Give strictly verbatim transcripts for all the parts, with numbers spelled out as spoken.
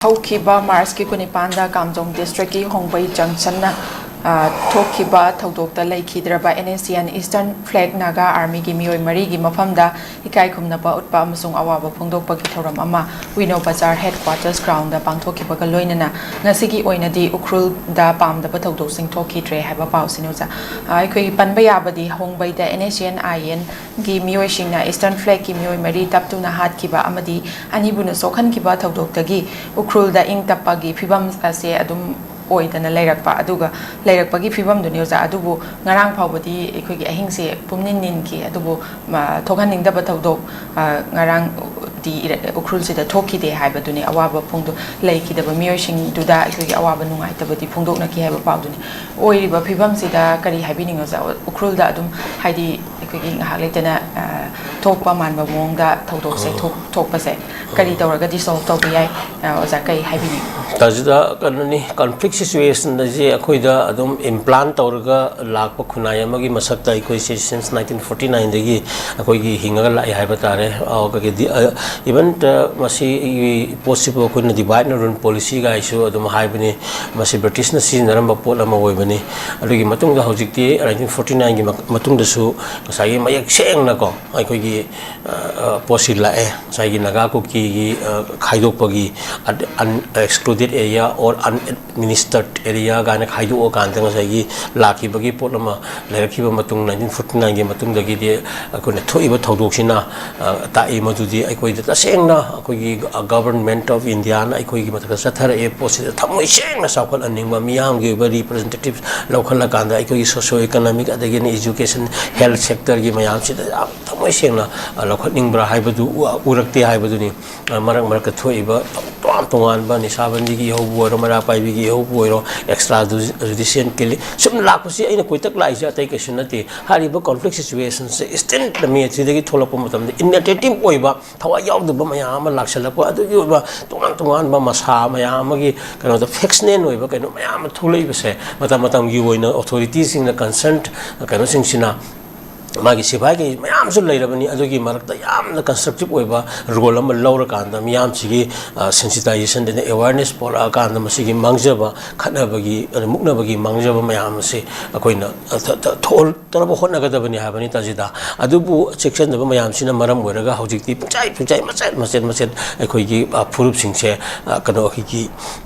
ꯍꯧꯈꯤꯕ ꯃꯥꯔꯆꯀꯤ ꯀꯨꯟꯅꯤꯄꯥꯟꯗ ꯀꯥꯝꯖꯣꯡ ꯗꯤꯁꯇ꯭ꯔꯤꯛꯀꯤ ꯍꯣꯡꯕꯩ ꯖꯪꯁꯟꯅ, ꯑ, ꯊꯣꯛꯈꯤꯕ ꯊꯧꯗꯣꯛꯇ ꯂꯩꯈꯤꯗ꯭ꯔꯕ NSCN Eastern Flag Naga Armyꯒꯤ ꯃꯤꯑꯣꯏ ꯃꯔꯤꯒꯤ ꯃꯐꯝꯗ ꯏꯀꯥꯏ ꯈꯨꯝꯅꯕ ꯎꯠꯄ ꯑꯃꯁꯨꯡ ꯑꯋꯥꯕ ꯐꯣꯡꯗꯣꯛꯄꯒꯤ ꯊꯧꯔꯝ ꯑꯃ ꯋꯤꯅꯣ ꯕꯖꯥꯔ headquarters groundꯗ ꯄꯥꯡꯊꯣꯛꯈꯤꯕꯒ ꯂꯣꯏꯅꯅ ꯉꯁꯤꯒꯤ ꯑꯣꯏꯅꯗꯤ ꯎꯈ꯭ꯔꯨꯜꯗ ꯄꯥꯝꯗꯕ ꯊꯧꯗꯣꯛꯁꯤꯡ ꯊꯣꯛꯈꯤꯗ꯭ꯔꯦ ꯍꯥꯏꯕ ꯄꯥꯎꯁꯤꯅꯤ ꯑꯣꯖꯥ꯫ ꯑ, ꯑꯩꯈꯣꯏꯒꯤ ꯄꯟꯕ ꯌꯥꯕꯗꯤ ꯍꯣꯡꯕꯩꯗ NSCN INꯒꯤ ꯃꯤꯑꯣꯏꯁꯤꯡꯅ Eastern Flagꯀꯤ ꯃꯤꯑꯣꯏ ꯃꯔꯤ ꯇꯞꯇꯨꯅ ꯍꯥꯠꯈꯤꯕ ꯑꯃꯗꯤ ꯑꯅꯤꯕꯨꯅ ꯁꯣꯛꯍꯟꯈꯤꯕ ꯊꯧꯗꯣꯛꯇꯒꯤ ꯎꯈ꯭ꯔꯨꯜꯗ ꯏꯪ ꯇꯞꯄꯒꯤ ꯐꯤꯕꯝ ꯑꯁꯦ ꯑꯗꯨꯝ ꯑꯣꯏꯗꯅ ꯂꯩꯔꯛꯄ, ꯑꯗꯨꯒ ꯂꯩꯔꯛꯄꯒꯤ ꯐꯤꯕꯝꯗꯨꯅꯤ ꯑꯣꯖꯥ꯫ ꯑꯗꯨꯕꯨ ꯉꯔꯥꯡ ꯐꯥꯎꯕꯗꯤ ꯑꯩꯈꯣꯏꯒꯤ ꯑꯍꯤꯡꯁꯦ ꯄꯨꯝꯅꯤꯟ ꯅꯤꯟꯈꯤ꯫ ꯑꯗꯨꯕꯨ, ꯃ, ꯊꯣꯛꯍꯟꯅꯤꯡꯗꯕ ꯊꯧꯗꯣꯛ, ꯑ, ꯉꯔꯥꯡꯗꯤ ꯏꯔ-, ꯎꯈ꯭ꯔꯨꯜꯁꯤꯗ ꯊꯣꯛꯈꯤꯗꯦ ꯍꯥꯏꯕꯗꯨꯅꯤ꯫ ꯑꯋꯥꯕ ꯐꯣꯡꯗꯣꯛ-, ꯂꯩꯈꯤꯗꯕ ꯃꯤꯑꯣꯏꯁꯤꯡꯗꯨꯗ ꯑꯩꯈꯣꯏꯒꯤ ꯑꯋꯥꯕ ꯅꯨꯡꯉꯥꯏꯇꯕꯗꯤ ꯐꯣꯡꯗꯣꯛꯅꯈꯤ ꯍꯥꯏꯕ ꯄꯥꯎꯗꯨꯅꯤ꯫ ꯑꯣꯏꯔꯤꯕ ꯐꯤꯕꯝꯁꯤꯗ ꯀꯔꯤ ꯍꯥꯏꯕꯤꯅꯤꯡꯉꯤ ꯑꯣꯖꯥ? ꯎꯈ꯭ꯔꯨꯜꯗ ꯑꯗꯨꯝ, ꯍꯥꯏꯗꯤ, ꯑꯩꯈꯣꯏꯒꯤ ꯉꯥꯏꯍꯥꯛ ꯂꯩꯇꯅ, ꯑ, ꯊꯣꯛꯄ ꯃꯥꯟꯕ ꯃꯑꯣꯡꯗ ꯊꯧꯗꯣꯛꯁꯦ ꯊꯣꯛ-, ꯊꯣꯛꯄꯁꯦ ꯀꯔꯤ ꯇꯧꯔꯒꯗꯤ solve ꯇꯧꯕ ꯌꯥꯏ? ꯑ, ꯑꯣꯖꯥ, ꯀꯔꯤ ꯍꯥꯏꯕꯤꯅꯤꯡꯉꯤ? ꯇꯥꯖꯤꯗ, ꯀꯩꯅꯣꯅꯤ, conflict situation ꯑꯁꯤ ꯑꯩꯈꯣꯏꯗ ꯑꯗꯨꯝ implant ꯇꯧꯔꯒ ꯂꯥꯛꯄ ꯈꯨꯟꯅꯥꯏ ꯑꯃꯒꯤ ꯃꯁꯛꯇ ꯑꯩꯈꯣꯏꯁꯦ since nineteen forty nineꯗꯒꯤ ꯑꯩꯈꯣꯏꯒꯤ ꯍꯤꯡꯉꯒ ꯂꯥꯛꯏ ꯍꯥꯏꯕ ꯇꯥꯔꯦ꯫ ꯑ, ꯀꯩꯀꯩꯗꯤ, ꯑ, even, ꯑ, ꯃꯁꯤꯒꯤ ꯄꯣꯠꯁꯤꯕꯨ ꯑꯩꯈꯣꯏꯅ divide and rule policy ꯒꯥꯏꯁꯨ ꯑꯗꯨꯝ ꯍꯥꯏꯕꯅꯤ꯫ ꯃꯁꯤ Britishꯅ ꯁꯤꯖꯤꯟꯅꯔꯝꯕ ꯄꯣꯠ ꯑꯃ ꯑꯣꯏꯕꯅꯤ꯫ ꯑꯗꯨꯒꯤ ꯃꯇꯨꯡꯗ ꯍꯧꯖꯤꯛꯇꯤ nineteen forty nineꯒꯤ ꯃ-, ꯃꯇꯨꯡꯗꯁꯨ ꯉꯁꯥꯏꯒꯤ ꯃꯌꯦꯛ ꯁꯦꯡꯅꯀꯣ ꯑꯩꯈꯣꯏꯒꯤ, ꯑ, ꯑ, ꯄꯣꯠꯁꯤ ꯂꯥꯛꯑꯦ꯫ ꯉꯁꯥꯏꯒꯤ ꯅꯥꯒꯥ ꯀꯨꯀꯤꯒꯤ, ꯑ, ꯈꯥꯏꯗꯣꯛꯄꯒꯤ ad-, un-, excluded area or unadministered area ꯀꯥꯏꯅ ꯈꯥꯏꯗꯣꯛꯑꯀꯥꯟꯗ ꯉꯁꯥꯏꯒꯤ ꯂꯥꯛꯈꯤꯕꯒꯤ ꯄꯣꯠ ꯑꯃ ꯂꯩꯔꯛꯈꯤꯕ ꯃꯇꯨꯡ, nineteen forty nineꯒꯤ ꯃꯇꯨꯡꯗꯒꯤꯗꯤ ꯑꯩꯈꯣꯏꯅ ꯊꯣꯛꯏꯕ ꯊꯧꯗꯣꯛꯁꯤꯅ, ꯑ, ꯇꯥꯛꯏ ꯃꯗꯨꯗꯤ ꯑꯩꯈꯣꯏꯗ ꯇꯁꯦꯡꯅ ꯑꯩꯈꯣꯏꯒꯤ, ꯑ, Government of Indiaꯅ ꯑꯩꯈꯣꯏꯒꯤ ꯃꯊꯛꯇ ꯆꯠꯊꯔꯛꯑꯦ ꯄꯣꯠꯁꯤꯗ ꯊꯃꯣꯏ ꯁꯦꯡꯅ ꯆꯥꯎꯈꯠꯍꯟꯅꯤꯡꯕ, ꯃꯤꯌꯥꯝꯒꯤ ꯑꯣꯏꯕ representative ꯂꯧꯈꯠꯂꯀꯥꯟꯗ ꯑꯩꯈꯣꯏꯒꯤ socio economic ꯑꯗꯒꯤ education, health sectorꯒꯤ ꯃꯌꯥꯝꯁꯤꯗ ꯌꯥꯝ ꯊꯃꯣꯏ ꯁꯦꯡꯅ, ꯑ, ꯂꯧꯈꯠꯅꯤꯡꯕ꯭ꯔꯥ ꯍꯥꯏꯕꯗꯨ ꯎ-, ꯎꯔꯛꯇꯦ ꯍꯥꯏꯕꯗꯨꯅꯤ꯫ ꯑ, ꯃꯔꯛ ꯃꯔꯛꯇ ꯊꯣꯛꯏꯕ ꯇꯣꯉꯥꯟ ꯇꯣꯉꯥꯟꯕ ꯅꯤꯁꯥꯕꯟꯗꯤꯒꯤ ꯏꯍꯧꯕꯨ ꯑꯣꯏꯔꯣ, ꯃꯩꯔꯥ ꯄꯥꯏꯕꯤꯒꯤ ꯏꯍꯧꯕꯨ ꯑꯣꯏꯔꯣ, extra judicial killing ꯁꯨꯝ ꯂꯥꯛꯄꯁꯤ ꯑꯩꯅ ꯀꯣꯏꯇꯛ ꯂꯥꯛꯏꯁꯦ ꯑꯇꯩ ꯀꯩꯁꯨ ꯅꯠꯇꯦ꯫ ꯍꯥꯏꯔꯤꯕ conflict situationꯁꯦ instant ꯃꯦꯊ꯭ꯔꯤꯗꯒꯤ ꯊꯣꯛꯂꯛꯄ ꯃꯇꯝꯗ inattentive ꯑꯣꯏꯕ, ꯊꯋꯥꯏ ꯌꯥꯎꯗꯕ ꯃꯌꯥꯝ ꯑꯃ ꯂꯥꯛꯁꯜꯂꯛꯄ, ꯑꯗꯨꯒꯤ ꯑꯣꯏꯕ ꯇꯣꯉꯥꯟ ꯇꯣꯉꯥꯟꯕ ꯃꯁꯥ ꯃꯌꯥꯝ ꯑꯃꯒꯤ ꯀꯩꯅꯣꯗ factional ꯑꯣꯏꯕ ꯀꯩꯅꯣ ꯃꯌꯥꯝ ꯑꯃ ꯊꯣꯛꯂꯛꯏꯕꯁꯦ ꯃꯇꯝ ꯃꯇꯝꯒꯤ ꯑꯣꯏꯅ authorityꯁꯤꯡꯅ, concerned ꯀꯩꯅꯣꯁꯤꯡꯁꯤꯅ ꯃꯥꯒꯤ ꯁꯤꯐꯥꯏ ꯀꯩ ꯃꯌꯥꯝꯁꯨ ꯂꯩꯔꯕꯅꯤ꯫ ꯑꯗꯨꯒꯤ ꯃꯔꯛꯇ ꯌꯥꯝꯅ constructive ꯑꯣꯏꯕ role ꯑꯃ ꯂꯧꯔꯀꯥꯟꯗ, ꯃꯤꯌꯥꯝꯁꯤꯒꯤ, ꯑ, sensitization ꯑꯗꯩ awareness ꯄꯣꯔꯛꯑꯀꯥꯟꯗ, ꯃꯁꯤꯒꯤ ꯃꯥꯡꯖꯕ ꯈꯠꯅꯕꯒꯤ, ꯑ, ꯃꯨꯛꯅꯕꯒꯤ ꯃꯥꯡꯖꯕ ꯃꯌꯥꯝ ꯑꯁꯤ ꯑꯩꯈꯣꯏꯅ, ꯑ, ꯊ-, ꯊ-, ꯊꯣꯛꯍꯟ-, ꯇꯅꯕ ꯍꯣꯠꯅꯒꯗꯕꯅꯤ ꯍꯥꯏꯕꯅꯤ ꯇꯥꯖꯤꯗ꯫ ꯑꯗꯨꯕꯨ ꯆꯦꯛꯁꯤꯟꯗꯕ ꯃꯌꯥꯝꯁꯤꯅ ꯃꯔꯝ ꯑꯣꯏꯔꯒ ꯍꯧꯖꯤꯛꯇꯤ ꯄꯨꯡꯆꯥꯏ ꯄꯨꯡꯆꯥꯏ, ꯃꯆꯦꯠ ꯃꯆꯦꯠ ꯃꯆꯦꯠ ꯑꯩꯈꯣꯏꯒꯤ, ꯑ, ꯐꯨꯔꯨꯞꯁꯤꯡꯁꯦ, ꯑ, ꯀꯩꯅꯣ, ꯑꯩꯈꯣꯏꯒꯤ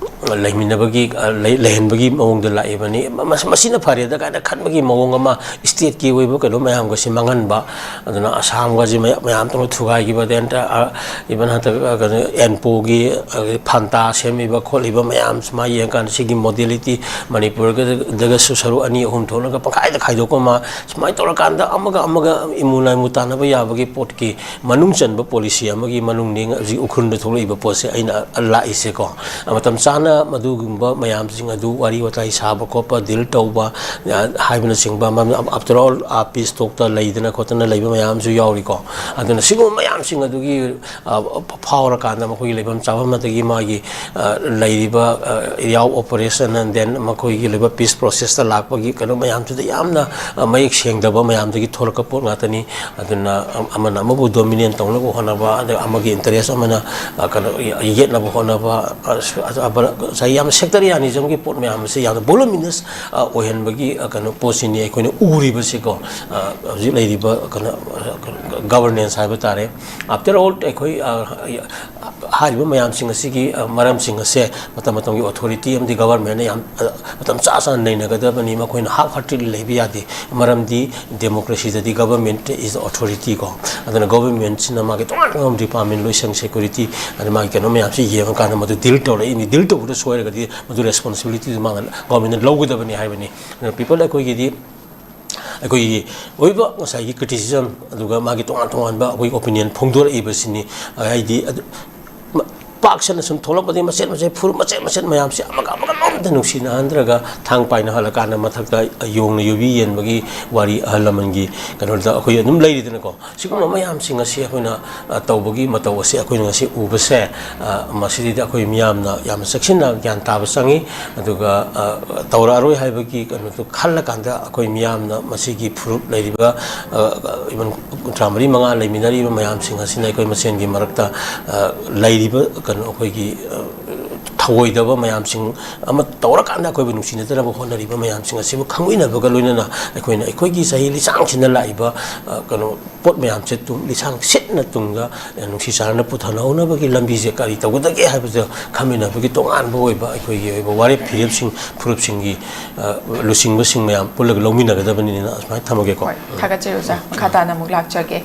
ꯂꯩꯃꯤꯟꯅꯕꯒꯤ, ꯑ, ꯂꯩ-, ꯂꯩꯍꯟꯕꯒꯤ ꯃꯑꯣꯡꯗ ꯂꯥꯛꯏꯕꯅꯤ꯫ ꯃ-, ꯃꯁ-, ꯃꯁꯤꯅ ꯐꯔꯦꯗ ꯀꯥꯏꯅ ꯈꯟꯕꯒꯤ ꯃꯑꯣꯡ ꯑꯃ, stateꯀꯤ ꯑꯣꯏꯕ ꯀꯩꯅꯣ ꯃꯌꯥꯝꯒꯁꯤ ꯃꯥꯡꯍꯟꯕ꯫ ꯑꯗꯨꯅ ꯑꯁꯥꯝꯒꯁꯤ ꯃꯌꯥꯝ, ꯃꯌꯥꯝ ꯇꯧꯅ ꯊꯨꯒꯥꯏꯈꯤꯕ, then, ꯑ, even ꯍꯟꯗꯛ, ꯑ, ꯀꯩꯅꯣ, ꯑꯦꯟꯄꯣꯒꯤ, ꯑ, ꯐꯟꯇꯥ ꯁꯦꯝꯃꯤꯕ ꯈꯣꯠꯂꯤꯕ ꯃꯌꯥꯝꯁꯤ ꯃꯥ ꯌꯦꯡꯀꯥꯟꯗ, ꯁꯤꯒꯤ modality ꯃꯅꯤꯄꯨꯔꯗꯒꯁꯨ ꯁꯔꯨꯛ ꯑꯅꯤ ꯑꯍꯨꯝ ꯊꯣꯛꯂꯒ ꯄꯪꯈꯥꯏꯗ ꯈꯥꯏꯗꯣꯛꯄ ꯑꯃ, ꯁꯨꯃꯥꯏꯅ ꯇꯧꯔꯀꯥꯟꯗ ꯑꯃꯒ ꯑꯃꯒ ꯏꯃꯨ ꯂꯥꯏꯃꯨ ꯇꯥꯟꯅꯕ ꯌꯥꯕꯒꯤ ꯄꯣꯠꯀꯤ ꯃꯅꯨꯡ ꯆꯟꯕ policy ꯑꯃꯒꯤ ꯃꯅꯨꯡꯅꯤ ꯍꯧꯖꯤꯛ ꯎꯈ꯭ꯔꯨꯜꯗ ꯊꯣꯛꯂꯛꯏꯕ ꯄꯣꯠꯁꯦ ꯑꯩꯅ ꯂꯥꯛꯏꯁꯦꯀꯣ꯫ ꯃꯇꯝ ꯆꯥꯅ ꯃꯗꯨꯒꯨꯝꯕ ꯃꯌꯥꯝꯁꯤꯡ ꯑꯗꯨ ꯋꯥꯔꯤ ꯋꯥꯇꯥꯏ ꯁꯥꯕ ꯈꯣꯠꯄ, deal ꯇꯧꯕ, ꯑ, ꯍꯥꯏꯕꯅꯆꯤꯡꯕ ꯑꯃ, after all, ꯑ, peace talkꯇ ꯂꯩꯗꯅ ꯈꯣꯠꯇꯅ ꯂꯩꯕ ꯃꯌꯥꯝꯁꯨ ꯌꯥꯎꯔꯤꯀꯣ꯫ ꯑꯗꯨꯅ ꯁꯤꯒꯨꯝꯕ ꯃꯌꯥꯝꯁꯤꯡ ꯑꯗꯨꯒꯤ, ꯑ, ꯐꯥꯎꯔꯀꯥꯟꯗ ꯃꯈꯣꯏꯒꯤ ꯂꯩꯐꯝ ꯆꯥꯐꯝ ꯑꯗꯒꯤ ꯃꯥꯒꯤ, ꯑ, ꯂꯩꯔꯤꯕ, ꯑ, area of operation, and then ꯃꯈꯣꯏꯒꯤ ꯂꯩꯕ peace processꯇ ꯂꯥꯛꯄꯒꯤ ꯀꯩꯅꯣ ꯃꯌꯥꯝꯁꯤꯗ ꯌꯥꯝꯅ, ꯑ, ꯃꯌꯦꯛ ꯁꯦꯡꯗꯕ ꯃꯌꯥꯝꯗꯒꯤ ꯊꯣꯛꯂꯛꯄ ꯄꯣꯠ ꯉꯥꯛꯇꯅꯤ꯫ ꯑꯗꯨꯅ ꯑꯃꯅ ꯑꯃꯕꯨ dominate ꯇꯧꯅꯕ ꯍꯣꯠꯅꯕ, ꯑꯗ ꯑꯃꯒꯤ interest ꯑꯃꯅ, ꯑ, ꯀꯩꯅꯣ, ꯌꯦꯠꯅꯕ ꯍꯣꯠꯅꯕ, ꯑ, ꯑ, ꯉꯁꯥꯏ ꯌꯥꯝꯅ sectarianismꯒꯤ ꯄꯣꯠ ꯃꯌꯥꯝ ꯑꯁꯤ ꯌꯥꯝꯅ voluminous, ꯑ, ꯑꯣꯏꯍꯟꯕꯒꯤ, ꯑ, ꯀꯩꯅꯣ ꯄꯣꯠꯁꯤꯅꯤ ꯑꯩꯈꯣꯏꯅ ꯎꯔꯤꯕꯁꯤꯀꯣ꯫ ꯑ, ꯍꯧꯖꯤꯛ ꯂꯩꯔꯤꯕ ꯀꯩꯅꯣ, ꯑ, governance ꯍꯥꯏꯕ ꯇꯥꯔꯦ꯫ After all, ꯑꯩꯈꯣꯏ, ꯑ, ꯍꯥꯏꯔꯤꯕ ꯃꯌꯥꯝꯁꯤꯡ ꯑꯁꯤꯒꯤ, ꯑ, ꯃꯔꯝꯁꯤꯡ ꯑꯁꯦ ꯃꯇꯝ ꯃꯇꯝꯒꯤ authority ꯑꯃꯗꯤ governmentꯅ ꯌꯥꯝ, ꯑ, ꯃꯇꯝ ꯆꯥ ꯆꯥꯅ ꯅꯩꯅꯒꯗꯕꯅꯤ꯫ ꯃꯈꯣꯏꯅ half heartedly ꯂꯩꯕ ꯌꯥꯗꯦ꯫ ꯃꯔꯝꯗꯤ democracyꯗꯗꯤ government is the authority ꯀꯣ꯫ ꯑꯗꯨꯅ governmentꯁꯤꯅ ꯃꯥꯒꯤ ꯇꯣꯉꯥꯟ ꯇꯣꯉꯥꯟꯕ department, ꯂꯣꯏꯁꯪ, security, ꯑꯗ ꯃꯥꯒꯤ ꯀꯩꯅꯣ ꯃꯌꯥꯝꯁꯤ ꯌꯦꯡꯉꯀꯥꯟꯗ ꯃꯗꯨ deal ꯇꯧꯔꯛꯏꯅꯤ꯫ Deal ꯇꯧꯕꯗ ꯁꯣꯏꯔꯒꯗꯤ ꯃꯗꯨ responsibilityꯗꯨ ꯃꯥꯅ, governmentꯅ ꯂꯧꯒꯗꯕꯅꯤ ꯍꯥꯏꯕꯅꯤ꯫ ꯑꯗꯨꯅ people ꯑꯩꯈꯣꯏꯒꯤꯗꯤ ꯑꯩꯈꯣꯏꯒꯤ ꯑꯣꯏꯕ ꯉꯁꯥꯏꯒꯤ criticism, ꯑꯗꯨꯒ ꯃꯥꯒꯤ ꯇꯣꯉꯥꯟ ꯇꯣꯉꯥꯟꯕ ꯑꯩꯈꯣꯏꯒꯤ opinion ꯐꯣꯡꯗꯣꯔꯛꯏꯕꯁꯤꯅꯤ꯫ ꯍꯥꯏꯗꯤ ꯑꯗꯨ, ꯃ-, ꯄꯥꯛ ꯁꯟꯅ ꯁꯨꯝ ꯊꯣꯛꯂꯛꯄꯗꯒꯤ ꯃꯆꯦꯠ ꯃꯆꯦꯠ ꯐꯨꯔꯨꯞ ꯃꯆꯦꯠ ꯃꯆꯦꯠ ꯃꯌꯥꯝꯁꯦ ꯑꯃꯒ ꯑꯃꯒ ꯂꯣꯏꯅ ꯅꯨꯡꯁꯤꯅꯍꯟꯗ꯭ꯔꯒ ꯊꯥꯡ ꯄꯥꯏꯅꯍꯜꯂꯀꯥꯟꯗ ꯃꯊꯛꯇ ꯌꯣꯡꯅ ꯌꯨꯕꯤ ꯌꯦꯟꯕꯒꯤ ꯋꯥꯔꯤ ꯑꯍꯜ ꯂꯃꯟꯒꯤ ꯀꯩꯅꯣꯗ ꯑꯩꯈꯣꯏ ꯑꯗꯨꯝ ꯂꯩꯔꯤꯗꯅꯀꯣ꯫ ꯁꯤꯒꯨꯝꯕ ꯃꯌꯥꯝꯁꯤꯡ ꯑꯁꯤ ꯑꯩꯈꯣꯏꯅ, ꯑ, ꯇꯧꯕꯒꯤ ꯃꯇꯧ ꯑꯁꯤ ꯑꯩꯈꯣꯏꯅ ꯉꯁꯤ ꯎꯕꯁꯦ, ꯑ, ꯃꯁꯤꯗꯩꯗ ꯑꯩꯈꯣꯏ ꯃꯤꯌꯥꯝꯅ ꯌꯥꯝꯅ ꯆꯦꯛꯁꯤꯟꯅ ꯒ꯭ꯌꯥꯟ ꯇꯥꯕ ꯆꯪꯉꯤ꯫ ꯑꯗꯨꯒ, ꯑ, ꯇꯧꯔꯛꯑꯔꯣꯏ ꯍꯥꯏꯕꯒꯤ ꯀꯩꯅꯣꯗꯨ ꯈꯜꯂꯀꯥꯟꯗ ꯑꯩꯈꯣꯏ ꯃꯤꯌꯥꯝꯅ ꯃꯁꯤꯒꯤ ꯐꯨꯔꯨꯞ ꯂꯩꯔꯤꯕ, ꯑ, even ꯀꯨꯟꯊ꯭ꯔꯥ ꯃꯔꯤ ꯃꯉꯥ ꯂꯩꯃꯤꯟꯅꯔꯤꯕ ꯃꯌꯥꯝꯁꯤꯡ ꯑꯁꯤꯅ ꯑꯩꯈꯣꯏ ꯃꯁꯦꯟꯒꯤ ꯃꯔꯛꯇ, ꯑ, ꯂꯩꯔꯤꯕ ꯀꯩꯅꯣ ꯑꯩꯈꯣꯏꯒꯤ, ꯑ, ꯊꯧꯑꯣꯏꯗꯕ ꯃꯌꯥꯝꯁꯤꯡ ꯑꯃ ꯇꯧꯔꯀꯥꯟꯗ ꯑꯩꯈꯣꯏꯕꯨ ꯅꯨꯡꯁꯤꯅꯗꯅꯕ ꯍꯣꯠꯅꯔꯤꯕ ꯃꯌꯥꯝꯁꯤꯡ ꯑꯁꯤꯕꯨ ꯈꯪꯃꯤꯟꯅꯕꯒ ꯂꯣꯏꯅꯅ ꯑꯩꯈꯣꯏꯅ ꯑꯩꯈꯣꯏꯒꯤ ꯆꯍꯤ ꯂꯤꯁꯥꯡꯁꯤꯟꯅ ꯂꯥꯛꯏꯕ, ꯑ, ꯀꯩꯅꯣ ꯄꯣꯠ ꯃꯌꯥꯝꯁꯦ ꯇꯨꯡ, ꯂꯤꯁꯥꯡ ꯁꯤꯠꯅ ꯇꯨꯡꯗ, ꯑ, ꯅꯨꯡꯁꯤ ꯆꯥꯟꯅꯅ ꯄꯨꯊꯅꯍꯧꯅꯕꯒꯤ ꯂꯝꯕꯤꯁꯦ ꯀꯔꯤ ꯇꯧꯒꯗꯒꯦ ꯍꯥꯏꯕꯗ ꯈꯟꯃꯤꯟꯅꯕꯒꯤ ꯇꯣꯉꯥꯟꯕ ꯑꯣꯏꯕ ꯑꯩꯈꯣꯏꯒꯤ ꯑꯣꯏꯕ ꯋꯥꯔꯦꯞ ꯐꯤꯔꯦꯞꯁꯤꯡ, ꯐꯨꯔꯨꯞꯁꯤꯡꯒꯤ, ꯑ, ꯂꯨꯆꯤꯡꯕꯁꯤꯡ ꯃꯌꯥꯝ ꯄꯨꯜꯂꯒ ꯂꯧꯃꯤꯟꯅꯒꯗꯕꯅꯤꯅ ꯑꯁꯨꯃꯥꯏꯅ ꯊꯝꯃꯒꯦꯀꯣ꯫ ꯍꯣꯏ, ꯊꯥꯒꯠꯆꯔꯤ ꯑꯣꯖꯥ꯫ ꯃꯈꯥ ꯇꯥꯅ ꯑꯃꯨꯛ ꯂꯥꯛꯆꯒꯦ꯫